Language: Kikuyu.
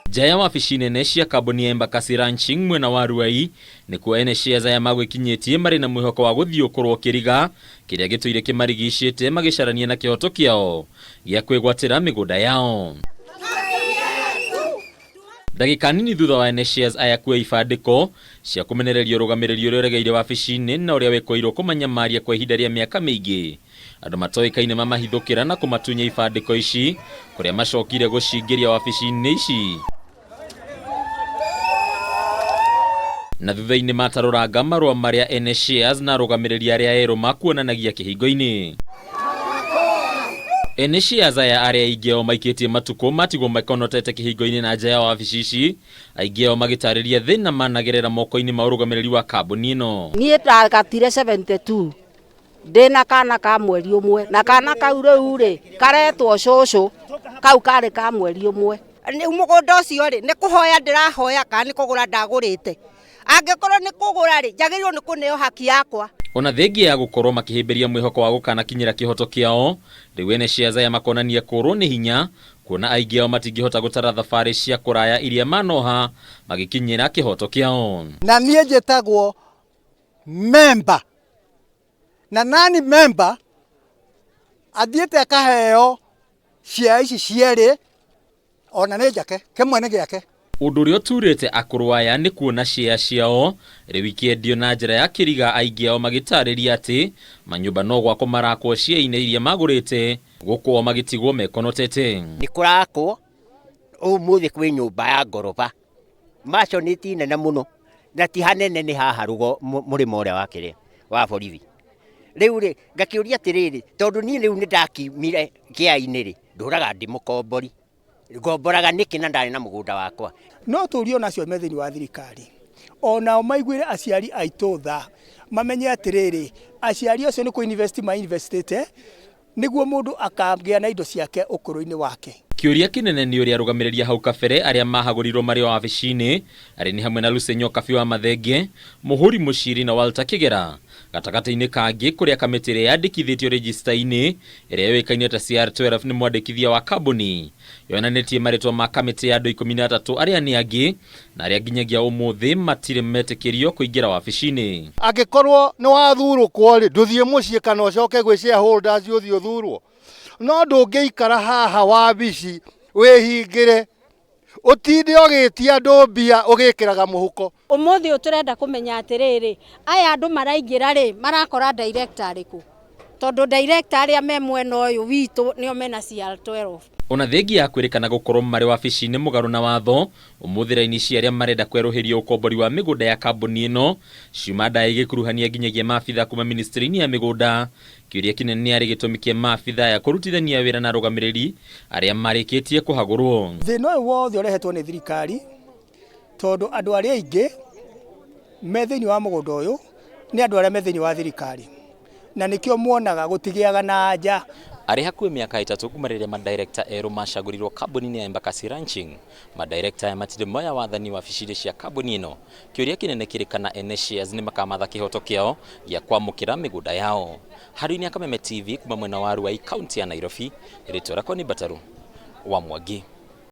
Nja ya wabici nene cia kambuni ya Embakasi Ranching mwena wa Ruai nĩkuo ene shares aya magwĩkinyĩtie marĩ na mwĩhoko wa gũthiũkũrwo kĩriga kĩrĩa gĩtũire kĩmarigicĩte magĩcarania na kĩhoto kĩao gĩa kwĩgwatĩra mĩgũnda yao. Ndagĩka nini thutha wa ene shares aya kuoya ibandĩko cia kũmenereria ũrũgamĩrĩri ũrĩa ũregeire wabici-inĩ na ũrĩa wĩkũĩirwo kũmanyamaria kwa ihinda rĩa mĩaka mĩingĩ, andũ matoĩkaine mamahithũkĩra na kũmatunya ibandĩko ici kũrĩa macokire gũcingĩria wabici-inĩ ici. Na thutha-inĩ matarũranga marũa marĩa ene shares na arũgamĩrĩri arĩa erũ makuonanagia kĩhingo-inĩ. Ene shares aya arĩa aingĩ ao maikĩtie matukũ matigwo mekonotete kĩhingo-inĩ na nja ya wabici ici, aingĩ ao magĩtarĩria thĩna managerera moko-inĩ ma ũrũgamĩrĩri wa kambuni ĩno. Niĩ ndagatire 72 ndĩna kana ka mweri ũmwe, na kana kau rĩu rĩ karetwo cũcũ, kau karĩ ka mweri ũmwe. Rĩu mũgũnda ũcio rĩ nĩ kũhoya ndĩrahoya kana nĩ kũgũra ndagũrĩte? Angĩkorwo nĩ kũgũra rĩ, njagĩrĩirwo nĩ kũneo haki yakwa. Ona thengia ya gũkorwo makĩhĩmbĩria mwĩhoko wa gũkanakinyĩra kĩhoto kĩao, rĩu ene shares aya makonania kũrwo nĩ hinya kuona aingĩ ao matingĩhota gũtara thabarĩ cia kũraya iria manoha magĩkinyĩra kĩhoto kĩao. Na niĩ njĩtagwo member, na nani member athiĩte akaheo cia ici cierĩ, ona nĩ njake, kĩmwe nĩ gĩake. Ũndũ ũrĩa ũturĩte akũrũ aya nĩ kuona share ciao rĩu ikĩendio na njĩra ya kĩriga, aingĩ ao magĩtarĩria atĩ manyũmba no gwakwo marakwo share-inĩ iria magũrĩte, gũkũ o magĩtigwo mekonotete. Nĩ kũrakwo ũmũthĩ kwĩ nyũmba ya ngoroba mansion ti nene mũno na ti hanene, nĩ haha mũrĩmo ũrĩa wa kĩrĩa wa borithi. Rĩu rĩ ngakĩũria atĩrĩrĩ, tondũ niĩ rĩu nĩ ndakiumire kĩainĩ rĩ, ndũraga ndĩ mũkombori, ngomboraga nĩkĩ na ndarĩ na mũgũnda wakwa? No tũrie ona acio me thĩinĩ wa thirikari onao maiguĩre aciari aitũ tha, mamenye atĩrĩrĩ, aciari acio nĩ kũ invest ma investĩte nĩguo mũndũ akagĩa na indo ciake ũkũrũ-inĩ wake. Kĩũria kĩnene nĩ ũrĩa arũgamĩrĩri a hau kabere arĩa mahagũrirwo marĩ o wabici-inĩ, arĩa nĩ hamwe na Lucy Nyokabi wa Mathenge, Mũhũri Mũciri na Walter Kĩgera, gatagatĩ-inĩ kangĩ kũrĩa kamĩtĩ ĩrĩa yandĩkithĩtio rĩjista-inĩ ĩrĩa yũĩkaine ta CR12 nĩ mwandĩkithia wa kambuni yonanĩtie marĩtwa ma kamĩtĩ ya andũ 13 arĩa nĩ angĩ na arĩa nginyagia ũmũthĩ matirĩ metĩkĩrio kũingĩra wabici-inĩ. Angĩkorwo nĩ wathurũkwo rĩ, ndũthiĩ mũciĩ kana ũcoke gwĩ shareholders ũthiĩ ũthurwo, no ndũngĩikara haha wabici wĩhingĩre ũtinde ũgĩtia andũ mbia ũgĩkĩraga mũhuko. Ũmũthĩ ũyũ tũrenda kũmenya atĩrĩrĩ, aya andũ maraingĩra rĩ, marakora director arĩkũ? Tondũ director arĩa me mwena ũyũ witũ nĩo mena CR12. Ona thengia ya kwĩrĩkana gũkorwo marĩ wabici-inĩ mũgarũ na watho, ũmũthĩ raini cia arĩa marenda kwerũhĩrio ũkombori wa mĩgũnda ya kambuni ĩno ciuma ndaya igĩkuruhania nginyagia maabitha kuma ministry-inĩ ya mĩgũnda. Kĩũria kĩnene nĩ arĩ gĩtũmi kĩa maabitha aya kũrutithania wĩra na arũgamĩrĩri arĩa marĩkĩtie kũhagũrwo. Thĩna ũyũ wothe ũrehetwo nĩ thirikari, tondũ andũ arĩa aingĩ me thĩinĩ wa mũgũnda ũyũ nĩ andũ arĩa me thĩinĩ wa thirikari, na nĩkĩo muonaga gũtigĩaga na anja. Arĩ hakuhĩ mĩaka 3 kuma rĩrĩa madirekta erũ macagũrirwo kambuni-inĩ ya Embakasi Ranching, madirekta aya matirĩ moya wathani wabici-inĩ cia kambuni ĩno. Kĩũria kĩnene kĩrĩ kana ene shares nĩ makamatha kĩhoto kĩao gĩa kwamũkĩra mĩgũnda yao. Handũ-inĩ ya Kameme TV kuma mwena wa Ruai, kaunti ya Nairobi, rĩtwa rĩakwa nĩ Mbataru wa Mwangi.